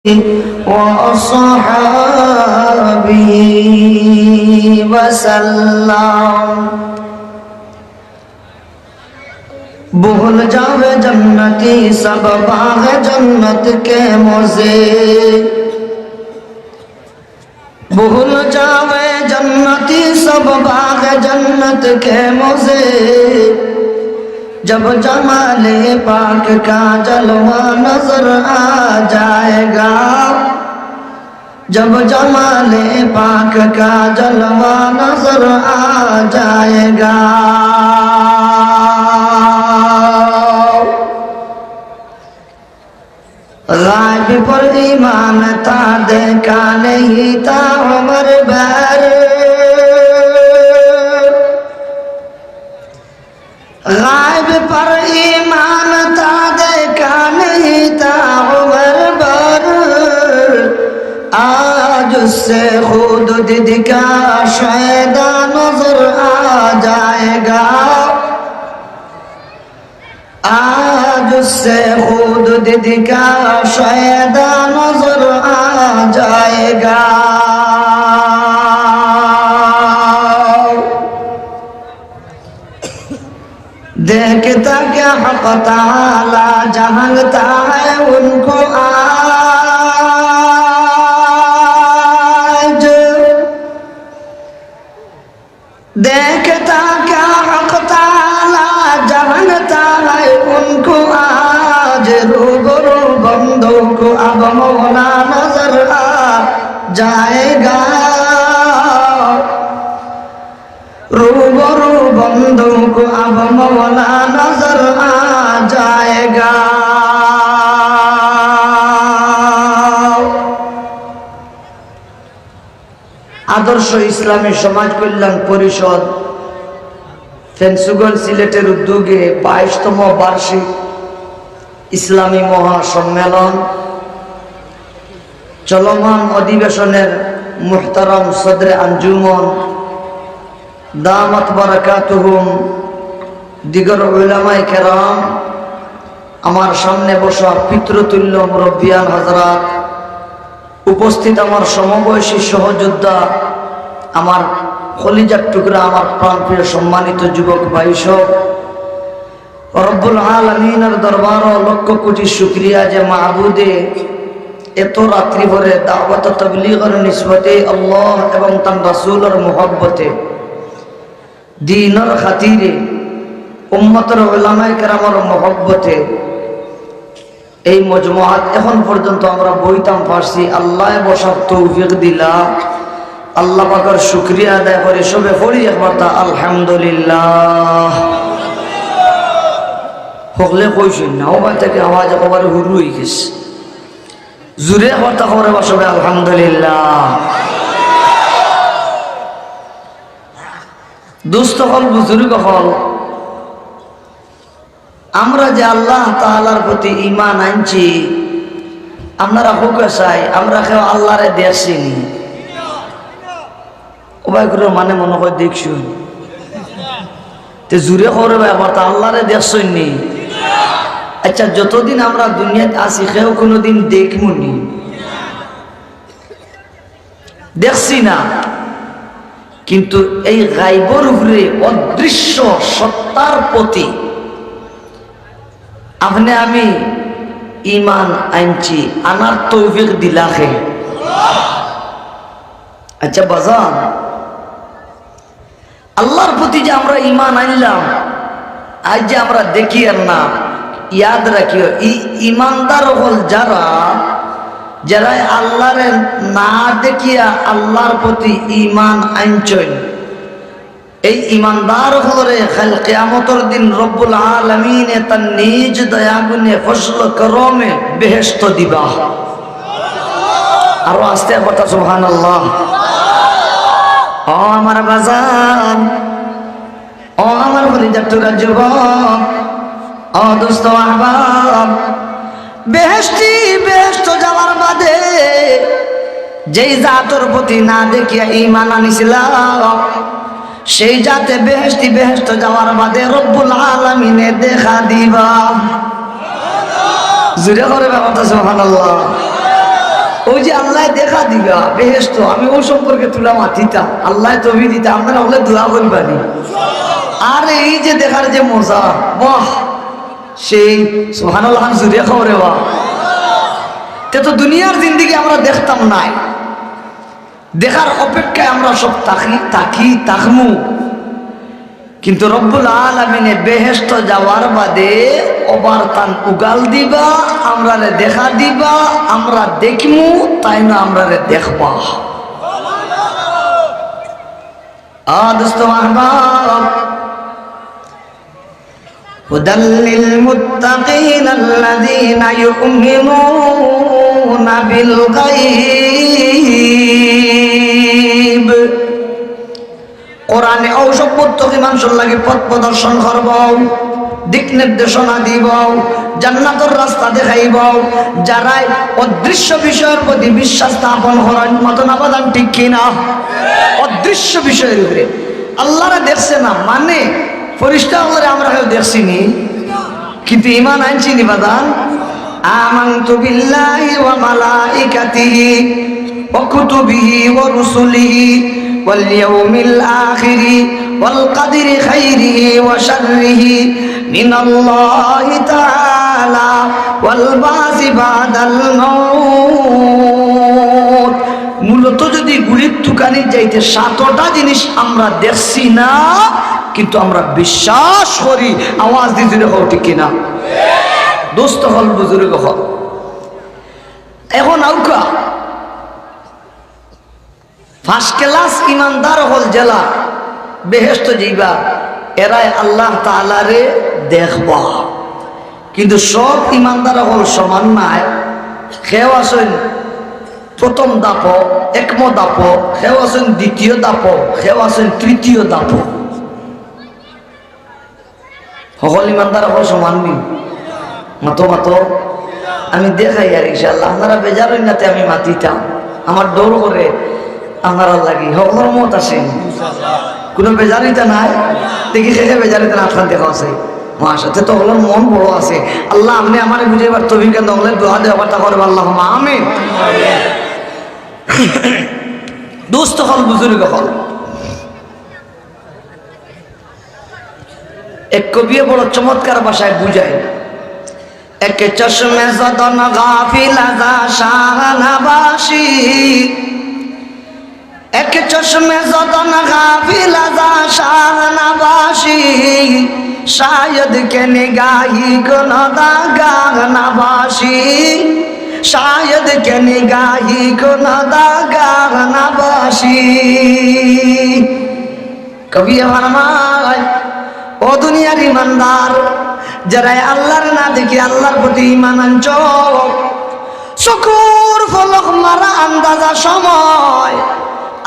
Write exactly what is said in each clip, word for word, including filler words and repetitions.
وصحبه وسلم. بھول جاوے جنتی سب باغ جنت کے مزے، بھول جاوے جنتی سب باغ جنت کے مزے، جب جمال پاک کا جلوہ نظر آ جائے گا، جب جمال پاک کا جلوہ نظر آ جائے گا۔ غائب پر ایمان تھا، دیکھا نہیں تھا عمر بھر۔ غائب پر ایمان تھا، دیکھا نہیں تھا عمر بھر۔ آج اس سے خود دید کا شیدا نظر آ جائے گا۔ آج اس سے خود دید کا شیدا نظر آ جائے گا۔ دیکھتا کیا حق تعالی جہانتا ہے ان کو آج۔ دیکھتا کیا حق تعالی جہانتا ہے ان کو آج، روبرو بندوں کو اب مولا نظر آ جائے گا۔ روبرو بندوں کو اب مولا نظر آ جائے گا۔ আদর্শ ইসলামী সমাজ কল্যাণ পরিষদ ফেঞ্চুগঞ্জ সিলেটের উদ্যোগে বাইশতম বার্ষিক ইসলামী মহাসম্মেলন, চলমান অধিবেশনের মুহতারাম সদরে আঞ্জুমন, দামাত বারাকাতুহুম, দিগর উলামায়ে কেরাম, আমার সামনে বসা পিতৃতুল্য মুরব্বিয়ান হযরত, উপস্থিত আমার সমবয়সী সহযোদ্ধা, আমার কলিজার টুকরা, আমার প্রাণপ্রিয় সম্মানিত যুবক ভাই সব, রব্বুল আলামিনের দরবারো লক্ষ কোটি শুকরিয়া যে মাবুদে এত রাত্রি পরে দাওয়াত তাবলীগর নিসবতে আল্লাহ এবং তান রাসূলর মহব্বতে, দ্বীনর খাতিরে, উম্মতর উলামায়ে কেরামর মহব্বতে এই মজমুআত এখন পর্যন্ত আমরা বইতাম পারছি, আল্লায় বসার তৌফিক দিলা। আল্লাহ পাকর শুকরিয়া আদায় করি, সবে পড়ি একবার তা আলহামদুলিল্লাহ। হকলে কইছইন না, ওবা থাকি আওয়াজ একেবারে হুরু অই গেছে। জুরে একবার তা করে বা সবে আলহামদুলিল্লাহ। দোস্ত অকল, বুজুর্গ অকল, আমরা যে আল্লাহ তাআলার প্রতি ঈমান আনছি, আপনারা কউক্কা চাই, আমরা কেউ আল্লারে দেখছি নি? ওবা কউক্কা মানে মনে কয় দেখছইন। তে জুরে কউক্কা বা একবার তা আল্লারে দেখছইন নি? আচ্ছা, যতদিন আমরা দুনিয়াত আছি, কেউ কুনুদিন দেখমু নি? দেখছি না, কিন্তু এই গাইবর উপরে অদৃশ্য সত্তার প্রতি আপনে আমি ঈমান আনছি, আনার তৌফিক দিলা কে? আচ্ছা বাজান, আল্লার প্রতি যে আমরা ঈমান আনলাম, আইজ যে আমরা দেখিয়ার না, ইয়াদ রাখিও, ই-, ঈমানদার অকল যারা, যারায় আল্লারে না দেখিয়া আল্লার প্রতি ঈমান আনছইন, এই ঈমানদার অকলরে কাইল কিয়ামতর দিন রব্বুল আলামিনে তান নিজ দয়াগুণে ফজল করমে বেহেশত দিবা। আরো আস্তে কথা, সুবহানাল্লাহ। ও আমার বাজান, ও আমার কলিজার টুকরা যুবক, ও দোস্ত আহবাব, বেহেশতি বেহেশত যাওয়ার বাদে যেই জাতর প্রতি না দেখিয়া ঈমান আনিছিলা, সেই জাতে বেহেশতি বেহেশত যাওয়ার বাদে রব্বুল আলামিনে দেখা দিবা। জুরে কউক্কা বা কথা, সুবহানাল্লাহ। ওই যে আল্লায় দেখা দিবা বেহেশত, আমি অউ সম্পর্কে থুড়া মাতিতাম, আল্লায় তৌফিক দিতা, আপনারা হকলে দোয়া করবানি। আর এই যে দেখার যে মজা, বাহ, সেই সুবহানাল্লাহ খান জুরে কও রে বা। তে তো দুনিয়ার জিন্দেগি আমরা দেখতাম নায়, দেখার অপেক্ষায় আমরা সব থাকি, থাকি, থাকমু। কিন্তু রব্বুল আলামিনে বেহেশত যাওয়ার বাদে অবার তান উগাল দিবা, আমরারে দেখা দিবা, আমরা দেখমু, তাইন আমরারে দেখবা। আ দোস্ত আহবাব, هدى للمتقين الذين يؤمنون بالغيب। কোরআনে অউ সব মুত্তাকি মানষর লাগি পথ প্রদর্শন করবো, দিক নির্দেশনা দিবো, জান্নাতর রাস্তা দেখাইবো, যারাই অদৃশ্য বিষয়র প্রতি বিশ্বাস স্থাপন করইন। মাতইন না বাজান, ঠিক কি না? অদৃশ্য বিষয়র উপরে। আল্লারে দেখছে না মানে ফিরিস্তা অকলরে আমরা কেউ দেখছি নি, কিন্তু ইমান আনছি নি বাজান? آمنت بالله وملائكته وكتبه ورسله واليوم الآخر والقدر خيره وشره من الله تعالى والبعث بعد الموت। মূলত যদি ঘুড়ির তুকানিত যাইতে সাতটা জিনিস আমরা দেখছি না, কিন্তু আমরা বিশ্বাস করি। আওয়াজ দি জুরে কও, ঠিক কি না? দোস্ত অকল, বুজুর্গ অকল, এখন আউক্কা, ফার্স্ট ক্লাস ইমানদার অকল যেলা বেহেশত যাইবা, এরাই আল্লাহ তাআলারে দেখবা। কিন্তু সব ইমানদার অকল সমান নায়। কেউ আছইন প্রথম ধাপো, একম ধাপো, কেউ আছইন দ্বিতীয় ধাপো, কেউ আছইন তৃতীয় ধাপো। হকল ইমানদার অকল সমান নি? মাতো, মাতো। আমি দেখাইয়ার ইনশাআল্লাহ, আপনারা বেজার অইন না তে আমি মাতিতাম। আমার ডর করে আপনারার লাগি। হকলর মত আছে নি? কুনু বেজার অইতা নাই? দেখি কে কে বেজার অইতা না, আপনার দেখা আছে। মাশাআল্লাহ, তে তো হকলর মন বড় আছে। আল্লাহ, আপনে আমারে বুঝাইবার তৌফিক দেন, হকলে দোয়া দেওয়া কথা করবা, আল্লাহুম্মা আমিন। দোস্ত অকল, বুজুর্গ অকল, এক কবিয়ে বড় চমৎকার ভাষায় বুঝায়, এক চশমে জদন গাফিল আজা শাহনবাসী, এক চশমে জদন গাফিল আজা শাহনবাসী, শায়দ কে নিগাহি কুন দাগাহ নবাসী, শায়দ কে নিগাহি কুন দাগাহ নবাসী। কবিয়ে ফরমায়, ও দুনিয়ার ইমানদার, যেরাই আল্লারে না দেখি আল্লার প্রতি ইমান আনছো, চকুর পলক মারা আন্দাজা সময়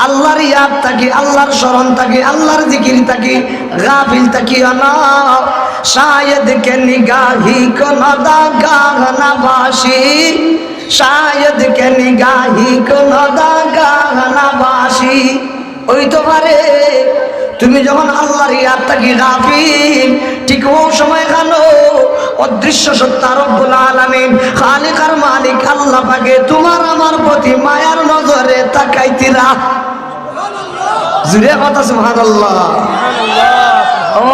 আল্লার ইয়াদ থাকি, আল্লার স্মরণ থাকি, আল্লার জিকির থাকি গাফিল থাকিও না। শায়দ কে নিগাহি কুন দাগাহ নবাসী, শায়দ কে নিগাহি কুন দাগাহ নবাসী। অইতো পারে তুমি যখন আল্লার ইয়াদ থাকি গাফিল, ঠিক অউ সময় খানো অদৃশ্য সত্তা রব্বুল আলামিন, খালিক আর মালিক আল্লাহ পাকে তুমার আমার প্রতি মায়ার নজরে তাকাইতিরা। জুরে কথা সুবহানাল্লাহ। ও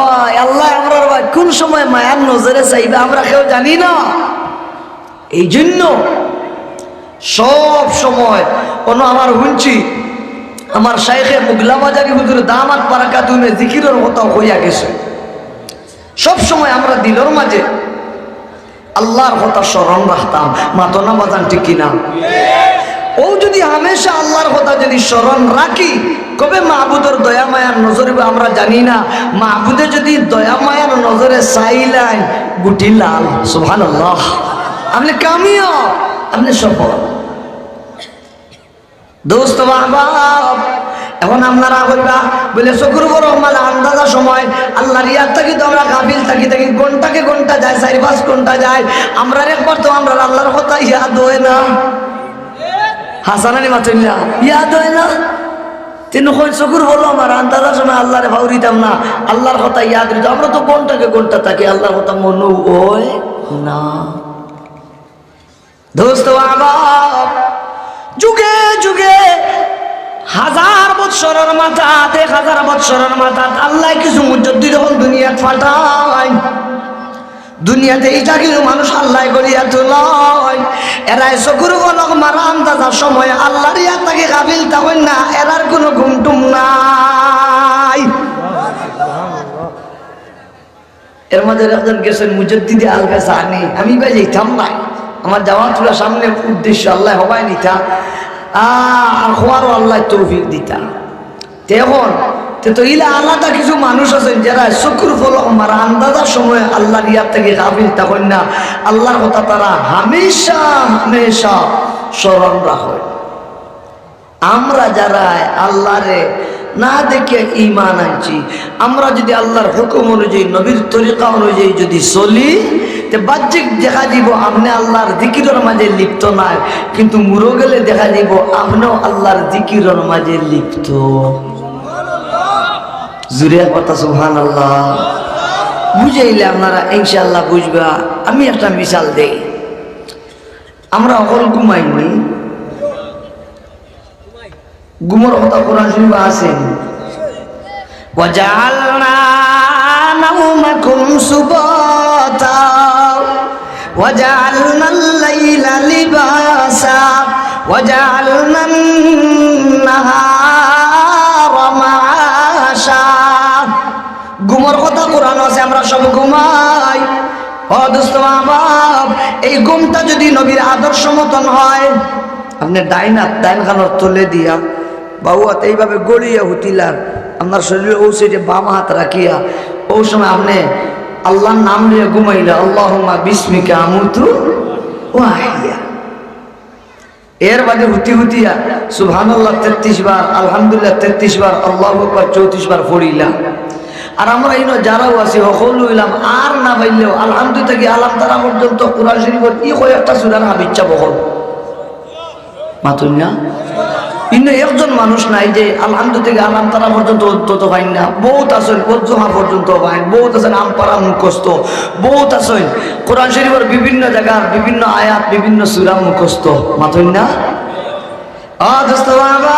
আল্লাহ, আমরার ভাই কুন সময় মায়ার নজরে চাইবা, আমরা কেউ জানি না। এই জন্য সব সময়, অনো আমার হুনছি, আমার শাইখে মুগলাবাজারি হুজুর দামাত বারাকাতুহুমে জিকিরর কথাও কইয়া গেছে। সব সময় আমরা দিলর মাঝে আল্লার কথা স্মরণ রাখতাম, মাতো না বাজান, ঠিক কি না? অউ যদি হামেশা আল্লার কথা যদি স্মরণ রাখি, কবে মাবুদর দয়া মায়ার নজর অইবো আমরা জানি না। মাবুদে যদি দয়া মায়ার নজরে চাইলাইন, গুটি লাল। সুবহানাল্লাহ। আপনে কামিয়াব, আপনে সফল। দোস্ত আহবাব, এখন আপনারা কইবা, বলে, চকুর পলক মারা আন্দাজা সময় আল্লার ইয়াদ থাকি তো আমরা গাফিল থাকি, থাকি ঘন্টাকে ঘন্টা যায়, চাইর পাঁচ ঘন্টা যায়, আমরার একবার তো আমরার আল্লার কথা ইয়াদ অয় না। হাছা নানি মাতইন না, ইয়াদ অয় না। তিন কই চকুর পলক মারা আন্দাজা সময় আল্লারে পাউরিতাম না, আল্লার কথা ইয়াদ অইতো। আমরা তো ঘন্টাকে ঘন্টা থাকি, আল্লার কথা মনো অয় না। দোস্ত আহবাব, বৎসরর মাথাত, এক হাজার বৎসরর মাথাত আল্লায় কিছু মুজাদ্দিদ অকল দুনিয়াত পাঠাইন। দুনিয়াতে ইটা কিছু মানুষ আল্লায় গড়িয়া তুলাইন। এরায় চকুর পলক মারা আন্দাজার সময় আল্লার ইয়াদ থাকি গাফিল থাকইন না, এরার কুনু ঘুম টুম নাই। এর মাঝে একজন গেছইন মুজাদ্দিদে আলফে সানি, আমি ভাই যাইতাম নায়, আমার যাওয়া থুড়া সামনে উদ্দেশ্য, আল্লায় হবায় নিতা, আ, আর খোয়ারও আল্লায় তৌফিক দিতা। তে অখন, তে তো ইলা আলাদা কিছু মানুষ আছইন যেরা চকুর পলক মারা আন্দাজার সময় আল্লার ইয়াদ থাকি গাফিল থাকইন না, আল্লার কথা তারা হামেশা, হামেশা স্মরণ রাখইন। আমরা যারা আল্লারে না দেখিয়া ঈমান আনছি, আমরা যুদি আল্লার হুকুম অনুযায়ী, নবীর তরিকা অনুযায়ী যুদি চলি, তে বাহ্যিক দেখা যাইবো আপনে আল্লার জিকিরর মাঝে লিপ্ত নায়, কিন্তু মুরো গেলে দেখা যাইবো আপনেও আল্লার জিকিরর মাঝে লিপ্ত। জুরে কথা সুবহানাল্লাহ। বুঝাইলে আপনারা ইনশাআল্লাহ বুঝবা। আমি একটা মিসাল দেই, আমরা অকল ঘুমাইনি, ঘুমর কথা কোরআন শরীফো আছে। وجعلنا نومكم سباتا وجعلنا الليل لباسا وجعلنا النهار معاشا। ঘুমর কথা কোরআনো আছে, আমরা সব ঘুমাই। ও দোস্ত, মা বাপ, এই ঘুমটা যুদি নবীর আদর্শ মতন হয়, আপনে ডাইন আত ডাইন কানর তলে দিয়া, বাউ আত এইভাবে গড়িয়া হুতিলা, আপনার শরীরর অউ সাইডে বাম আত রাখিয়া, অউ সময় আপনে আল্লার নাম লইয়া ঘুমাইলা, আল্লাহুম্মা বিসমিকা আমুতু ওয়া আহইয়া। এর বাদে হুতি হুতিয়া সুবহানাল্লাহ তেত্রিশ বার, আলহামদুলিল্লাহ তেত্রিশ বার, আল্লাহু আকবার চৌত্রিশ বার পড়িলা। আর আমরা ইনো যারাও আছি, হকল অইলাম, আর না পাইলেও আলহামদু থাকি আলাম তারা পর্যন্ত কোরআন শরীফর ই কয়েকটা সূরার হাফিজ সাব হকল। মাতুন না? ইনো একজন মানুষ নাই যে আলহামদু থাকি আলাম তারা পর্যন্ত অন্তত পাইন না। বউত আছইন, ওয়াজ্জুহা পর্যন্ত পাইন, বউত আছইন আম পারা মুখস্থ, বউত আছইন কোরআন শরীফর বিভিন্ন জাগার বিভিন্ন আয়াত, বিভিন্ন সূরা মুখস্থ। মাতুন না? ও দোস্ত বাবা,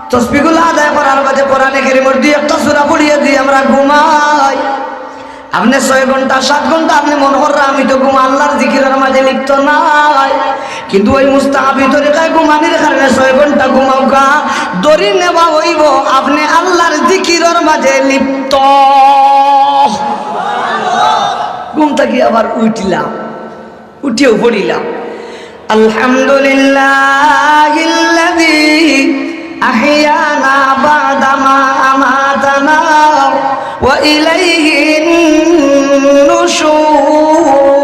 তসবিগুলা আদায় করার বাদে কোরআনে কারীমর দুই একটা সূরা পড়িয়া দি আমরা ঘুমাই। আপনে ছয় ঘন্টা, সাত ঘন্টা আপনে মনো কররা আমি তো ঘুম, আল্লার জিকিরর মাঝে লিপ্ত নাই। কিন্তু ওই মুস্তাহাবি তরিকায় ঘুমানির কারণে ছয় ঘন্টা ঘুমাউক্কা, ধরি নেওয়া অইবো আপনে আল্লার জিকিরর মাঝে লিপ্ত। ঘুম থাকি আবার উঠলা, উঠিয়াউ পড়িলা, আলহামদুলিল্লাহিল্লাযী আহইয়ানা বা'দা মা আমাতানা ওয়া ইলাইহিন নুশুর।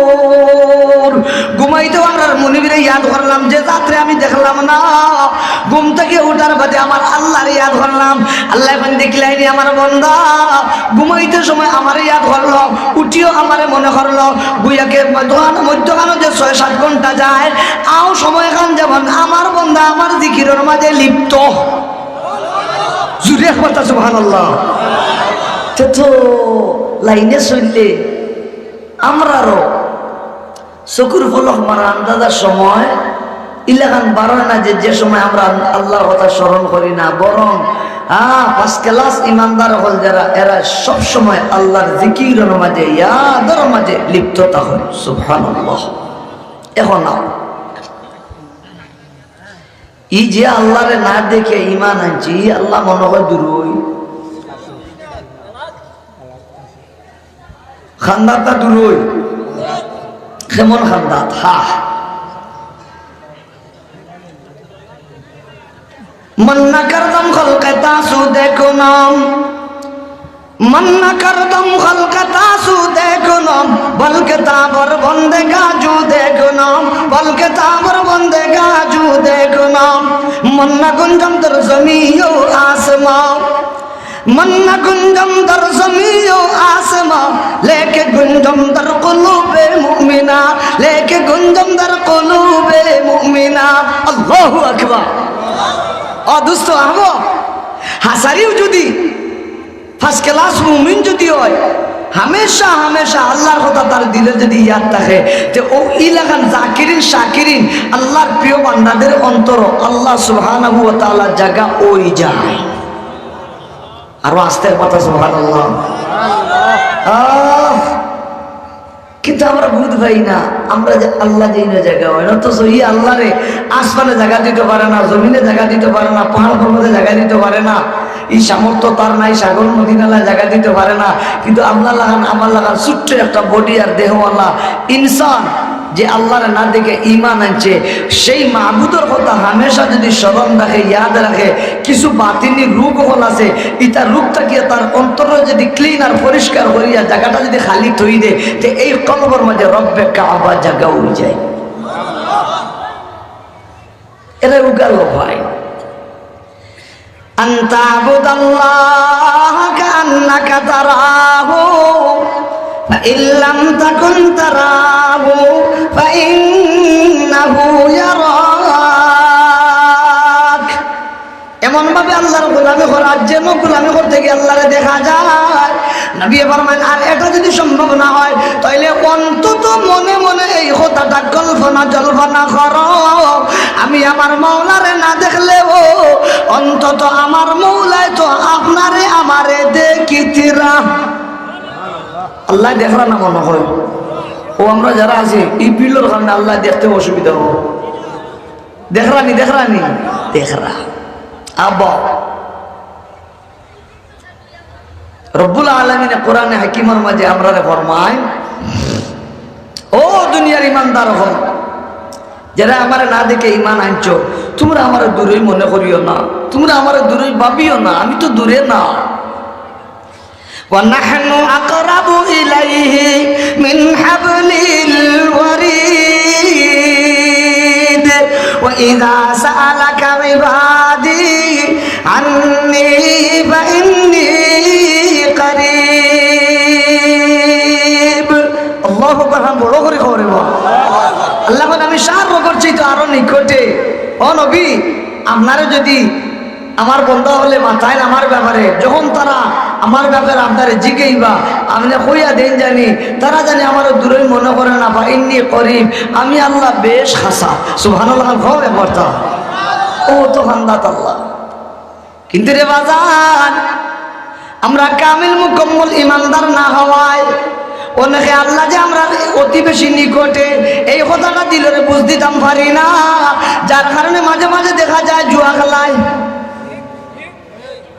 ঘুমাইতেউ আমরার মুনিবরে ইয়াদ করলাম, যে জাতরে আমি দেখলাম না। ঘুম থাকি উঠার বাদে আমার আল্লারে ইয়াদ করলাম। আল্লায় কইন, "দেখলায়নি আমার বন্দা, ঘুমাইতে সময় আমারে ইয়াদ করলো, উঠিয়াউ আমারে মনো করলো।" গুয়াকে মধ্যখান, মধ্যখানো যে ছয় সাত ঘন্টা যায়, আউ সময়খান যেমন আমার বন্দা আমার জিকিরর মাঝে লিপ্ত। জুরে একবার তা সুবহানাল্লাহ। তে তো লাইনে চললে আমরারও চকুর পলক মারা আন্দাজার সময় ইলাখান বারয় না যে, যে সময় আমরা আল্লার কথা স্মরণ করি না, বরং, হ্যাঁ, first class ইমানদার অকল যেরা, এরা সব সময় আল্লার জিকিরর মাঝে, ইয়াদর মাঝে লিপ্ত থাকইন। সুবহানাল্লাহ। অখন আও, ই যে আল্লারে না দেখিয়া ইমান আনছি, ই আল্লা মনো কয় দুরই। খান্দাত না দুরই? কেমন খান্দাত? হা। من نہ کردم خلق تاسو دیکھو نام، من نہ کردم خلق تاسو دیکھو نام، بلکہ تابر بندگا جو دیکھو نام، بلکہ تابر بندگا جو دیکھو نام۔ من نہ گنجم در زمین و آسمان، من نہ گنجم در زمین و آسمان، لیکن گنجم در قلوب مؤمنہ، لیکن گنجم در قلوب مؤمنہ۔ আল্লাহু আকবার। ও দোস্ত, আহবো, হাসারিও যদি first class মুমিন যদি হয়, হামেশা হামেশা আল্লাহর কথা তার দিলো যদি ইয়াদ থাকে, তে অউ ইলাখান জাকিরিন শাকিরিন আল্লাহর প্রিয় বান্দাদের অন্তরো আল্লাহ সুবহানাহু ওয়া তাআলার জাগা অইযায়। আরো আস্তে কথা, সুবহানাল্লাহ। আহ, কিন্তু আমরা বুঝ পাই না, আমরা যে আল্লাহ যেইন জাগা অইন, অথচ ই আল্লাহরে আসমানে জাগা দিতো পারে না, জমিনে জাগা দিতো পারে না, পাহাড় পর্বতে জাগা দিতো পারে না, ই সামর্থ্য তার নাই, সাগর নদী নালায় জাগা দিতো পারে না। কিন্তু আপনার লাখান, আমার লাখান ছোট্ট একটা বডি আর দেহওয়ালা ইনসান, যে আল্লাহরে না দেখে ঈমান আনছে, সেই মাবুদর কথা হামেশা যদি স্মরণ রাখে, ইয়াদ রাখে, কিছু বাতিনি রোগ অকল আছে, ইতা রোগ থাকিয়া তার অন্তররে যদি ক্লিন আর পরিষ্কার করিয়া জাগাটা যদি খালি থই দে, তে এই কলবর মাঝে রব্বে কাবা জাগা অইযায়। এরা উগাল ভাই। أن تعبد الله كأنك تراه، فإن لم تكن تراه فإنه يراك। এমন ভাবে আল্লাহর গোলামি করা, যেন গোলামি করতে গিয়ে আল্লাহরে দেখা যায়। নবী ফরমাইন, আর এটা যদি সম্ভব না হয়, তাইলে অন্তত মনে মনে এই কথাটা কল্পনা জল্পনা করো, আমি আমার মাওলারে না দেখলেও অন্তত আমার মাওলায় তো আপনারে আমারে দেখিতরা। আল্লাহ দেখরা না মনে হয়? ও আমরা যারা আছি, ই পিলর কারণে আল্লাহ দেখতে অসুবিধা হয়। দেখরানি, দেখরানি, দেখরা। আব্বা, রব্বুল আলামিনে কোরআনে হাকিমর মাঝে আমরারে ফরমায়, ও দুনিয়ার ইমানদার অকল, যারা আমারে না দেখে ইমান আনছো, তুমরা আমারে দূরই মনে করিও না, তুমরা আমারে দূরই ভাবিও না, আমি তো দূরে না। ونحن أقرب إليه من حبل الوريد وإذا سألك عبادي عني فإني قريب। আল্লাহু আকবার, বড় করি কও রে বা। আল্লাহ কইন, আমি সার রোগর চাইতে আরো নিকটে। ও নবী, আপনারে যদি আমার বন্দা অকলে মাতইন আমার ব্যাপারে, যখন তারা আমার ব্যাপারে আপনারে জিগাইবা, আপনে কইয়া দেইন জানি, তারা জানি আমারে দূরই মনে করে না, فإني قريب, আমি আল্লাহ বেশ কাছা। সুবহানাল্লাহ, কও একবার তা। ও তো কান্দাত আল্লাহ। কিন্তু রে বাজান, আমরা কামিল মুকম্মল ইমানদার না হওয়ায় অনেকে আল্লাহ যে আমরার অতি বেশি নিকটে, এই কথাটা দিলরে বুঝ দিতাম পারি না, যার কারণে মাঝে মাঝে দেখা যায় জুয়া খেলায়,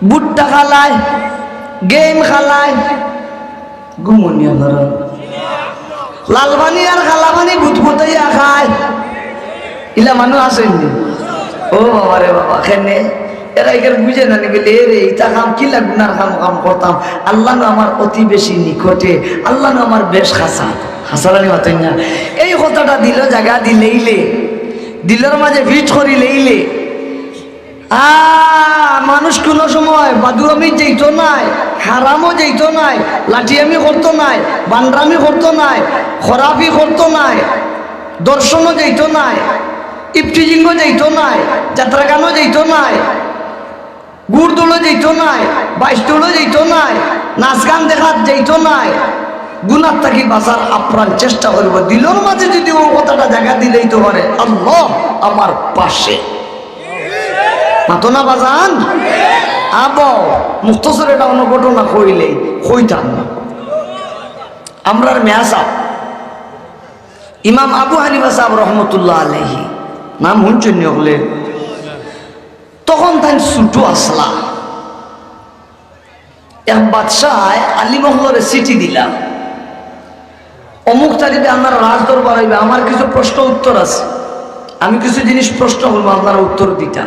ভুট্টা খেলায়, গেম খেলায়, ঘুমনিয়া ধরো। লাল পানি আর কালা পানি বুতবুতাইয়া খায়। ইলা মানুষ আছইন নি? ও বাবা রে বাবা, কেনে? এরা ইখান বুঝে না নি, বলে, "এ রে, ইতা কাম কিলা গুনার কাম, কাম করতাম? আল্লাহ নু আমার অতি বেশি নিকটে, আল্লাহ নু আমার বেশ কাছা।" কাছা নি মাতইন না? এই কথাটা দিলো জাগা দিলাইলে, দিলর মাঝে ফিট করিলাইলে, আ, মানুষ কুনু সময় বাদুয়ামি যাইতো নায়, হারামও যাইতো নায়, লাঠিয়ামি করতো নায়, বান্ডামি করতো নায়, খরাফি করতো নায়, দর্শনও যাইতো নায়, ইফটিজিংও যাইতো নায়, যাত্রাগানও যাইতো নায়, ঘুড় দৌড়ও যাইতো নায়, বাইশ দৌড়ও যাইতো নায়, নাচ গান দেখাত যাইতো নায়, গুনার থাকি বাঁচার আপ্রাণ চেষ্টা করবো। দিলর মাঝে যদি ও কথাটা জাগা দিলাইতো পারে, আল্লাহ আমার পাশে। মাতো না বাজান? আবো, মুখতসর এটা অন্য ঘটনা কইলে কইতাম না। আমরার মেয়া সাব, ইমাম আবু হানিফা সাব রহমতুল্লাহ আলাইহি, নাম হুনছইন নি অকলে? তখন তাইন ছুটো আছলা। এক বাদশায় আলিম অকলরে চিঠি দিলা, "অমুক তারিখে আমার রাজদরবার অইবে, আমার কিছু প্রশ্ন উত্তর আছে, আমি কিছু জিনিস প্রশ্ন করমু, আপনারা উত্তর দিতা।"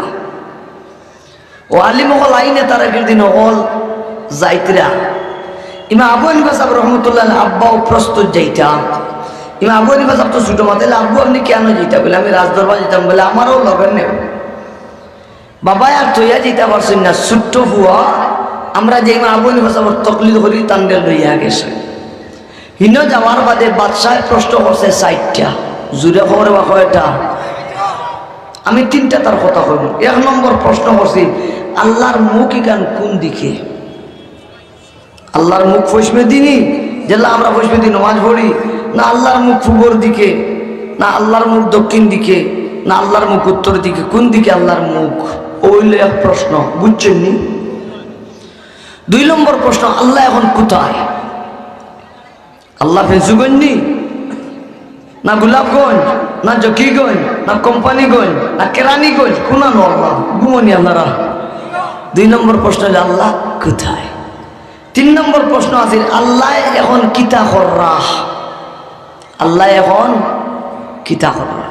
ও আলিম অকল আইনে তারা দিন অকল যাইতরা। ইমাম আবু হানিফা সাব রহমতুল্লাহ আলাইহি আব্বাও প্রস্তুত যাইতা। ইমাম আবু হানিফা সাব তো ছুটো মাতে, "আব্বু, আপনে কেনে যাইতা?" বলে, "আমি রাজদরবার যাইতাম।" বলে, "আমারেও লগে নেও।" বাবায় আর থইয়া যাইতা পারছইন না, ছুটো পুয়া, আমরা যে ইমাম আবু হানিফা সাবর তকলিদ করি, তানরে লইয়া গেছে। হিনো যাওয়ার বাদে বাদশায় প্রশ্ন করছে চাইরটা, জুরে কও রে বা কয়টা? আমি তিনটা তার কথা কইমু। এক নম্বর প্রশ্ন করছি, আল্লাহর মুখ ইখান কুন দিকে? আল্লাহর মুখ পশ্চিমেদি নি, যেলা আমরা পয়শা দি নমাজ পড়ি, না আল্লার মুখ পূবর দিকে, না আল্লার মুখ দক্ষিণ দিকে, না আল্লার মুখ উত্তর দিকে, কুন দিকে আল্লার মুখ? অউ অইলো এক প্রশ্ন, বুঝছইন নি? দুই নম্বর প্রশ্ন, আল্লা এখন কুথায়? আল্লা ফেঞ্চুগঞ্জ নি, না গোলাপগঞ্জ, না জকিগঞ্জ, না কোম্পানীগঞ্জ, না কেরানীগঞ্জ, কুনানো আল্লা? ঘুমো নি আপনারা? দুই নম্বর প্রশ্ন অইলো, আল্লা কুথায়? তিন নম্বর প্রশ্ন আছিল, আল্লায় এখন কিতা কররা? আল্লায় এখন কিতা কররা?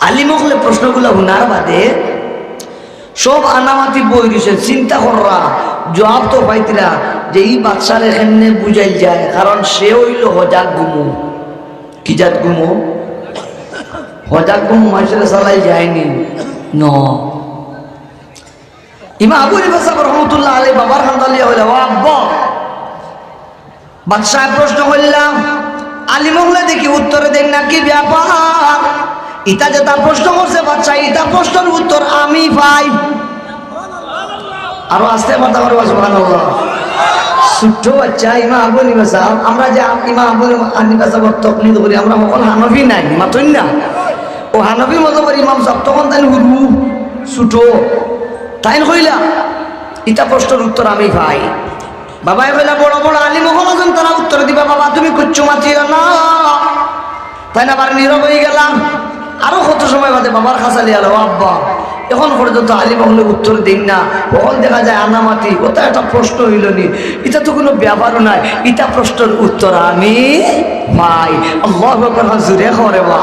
আলিম অকলে প্রশ্নগুলা হুনার বাদে সব আনামাতি বই রইছে, চিন্তা কররা, জুয়াব তো পাইতরা যে ই বাদশারে কেমনে বুঝাইল যায়, কারণ সে অইলো হজাক ঘুমো। কি জাত ঘুমো? হজাক ঘুমো মানষরে চালাইল যায় নি? ন। ইমাম আবু হানিফা সাব রহমতুল্লাহ আলাইহি বাবার কান্দা লইয়া কইলা, "ও আব্বা, বাদশায় প্রশ্ন করলা, আলিম অকলে দেখি উত্তর দেইন না, কি ব্যাপার? ইতা যেতা প্রশ্ন করছে বাদশায়, ইতা প্রশ্নর উত্তর আমি পাই।" আরো আস্তে মাথা করে, সুবহানাল্লাহ। ছোট্ট বাচ্চা ইমাম আবু হানিফা সাব, আমরা যে ইমাম আবু হানিফা সাবর তকলিদ করি, আমরা হকল হানফি নায়নি, মাতইন না? অউ হানফি মতো করি ইমাম সাব, তখন তাইন হুরু, ছোট। তাইন কইলা, "ইতা প্রশ্নর উত্তর আমি পাই।" বাবায় কইলা, "বড় বড় আলিম অকল আছইন, তারা উত্তর দিবা, বাবা তুমি কুচ্ছু মাতিও না।" তাইন আবার নীরব অইগেলা। আরো কত সময় বাদে বাবার কাছে আইলা, "ও আব্বা, এখন পর্যন্ত আলিম অকলে উত্তর দেইন না, অখন দেখা যায় আনামাতি, অতা একটা প্রশ্ন অইলো নি, ইতা তো কুনু ব্যাপারও নায়, ইতা প্রশ্নর উত্তর আমি পাই।" আল্লাহু আকবার, জুরে কও রে বা।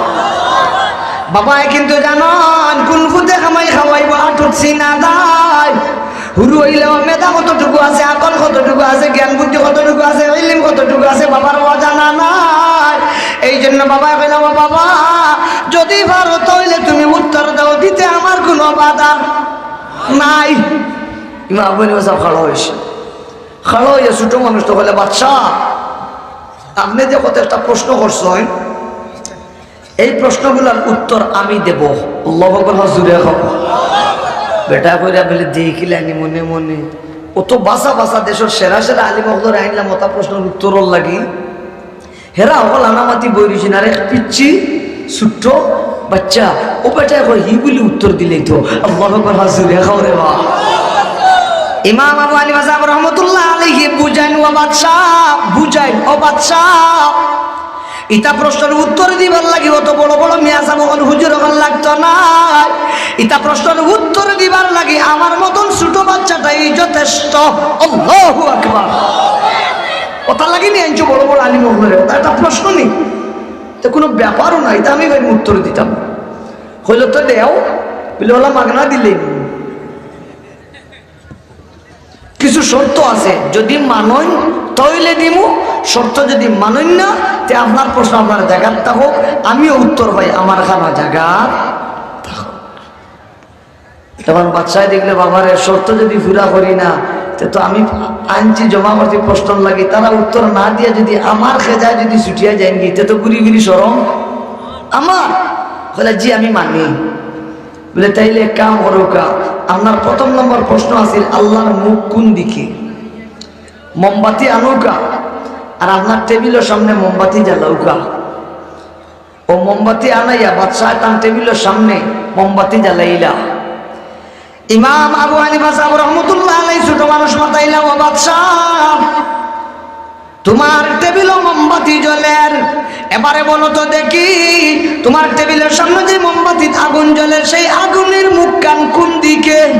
বাবায় কিন্তু জানইন, কুন ফুতে কামাই খাওয়াইবো, আটুত চিনা যায়। হুরু অইলেও মেধা কতটুকু আছে, আকল কতটুকু আছে, জ্ঞান বুদ্ধি কতটুকু আছে, ইলিম কতটুকু আছে, বাবার অজানা নাই। এই জন্য বাবায় কইলা, "ও বাবা, যদি পারো তাইলে তুমি উত্তর দাও, দিতে আমার কুনু বাধা নাই।" ইমাম আবু হানিফা সাব খাড়া অইছে। খাড়া অইয়া ছোট মানুষ তো কইলা, "বাদশা, আপনে যে কত একটা প্রশ্ন করছইন, এই প্রশ্নগুলার উত্তর আমি দেব।" আল্লাহু আকবার, জুরে কও। বেটায় কইরা বলে, "দেখিলায়নি মনে মনে, অত বাছা বাছা দেশর সেরা সেরা আলিম অকলরে আনলাম, অতা প্রশ্নর উত্তরর লাগি। হেরা অকল আনামাতি বই রইছইন, আর এক পিচ্চি ছোট্ট বাচ্চা, অউ বেটায় কয়, হি বুলি উত্তর দিলাইতো।" আল্লাহু আকবার, জুরে কও রে বা। ইমাম আবু হানিফা সাব রহমতুল্লাহ আলাইহি বুঝাইন, "ও বাদশা, বুঝাইন, ও বাদশা।" ইতা প্রশ্নর উত্তর দিবার লাগি অত বড় বড় মিয়া সাব অকল, হুজুর অকল লাগতো নায়। ইতা প্রশ্নর উত্তর দিবার লাগি আমার মতন ছোট বাচ্চাটাই যথেষ্ট। আল্লাহু আকবার। অতার লাগি নি আনছো বড় বড় আলিম অকলরে, অতা একটা প্রশ্ন নি? তো কুনু ব্যাপারও নায়, ইতা আমি ভাই উত্তর দিতাম। কইলো, "তো দেও।" বলে, "অলা মাগনা দিলে।" কিছু শর্ত আছে, যদি মানইন তাইলে দিমু, শর্ত যদি মানইন না, তে আপনার প্রশ্ন আপনার জাগাত থাকউক, আমিও উত্তর পাই আমার খানো জাগাত থাকউক। তখন বাদশায় দেখলে, "বাবারে, শর্ত যদি পুরা করি না, তে তো আমি আনছি জমা করছি প্রশ্নর লাগি, তারা উত্তর না দিয়া যদি আমার খেজায় যদি ছুটিয়া যাইনগি, তে তো ঘুরি ফিরি শরম আমার।" কইলা, "জি, আমি মানি।" বলে, "তাইলে এক কাম করউক্কা, আপনার প্রথম নম্বর প্রশ্ন আছিল, আল্লার মুখ কুন দিকে? মোমবাতি আনউক্কা, আর আপনার টেবিলর সামনে মোমবাতি জ্বালাউক্কা।" অউ মোমবাতি আনাইয়া বাদশায় তান টেবিলর সামনে মোমবাতি জ্বালাইলা। ইমাম আবু হানিফা সাব রহমতুল্লাহ আলাইহি ছোট মানুষ মাতাইলা, "ও বাদশা, তুমার টেবিলো মোমবাতি জ্বলের, এবারে বলো তো দেখি, তুমার টেবিলর সামনে যে মোমবাতিত আগুন জ্বলের, সেই আগুনর মুখখান কুন দিকে?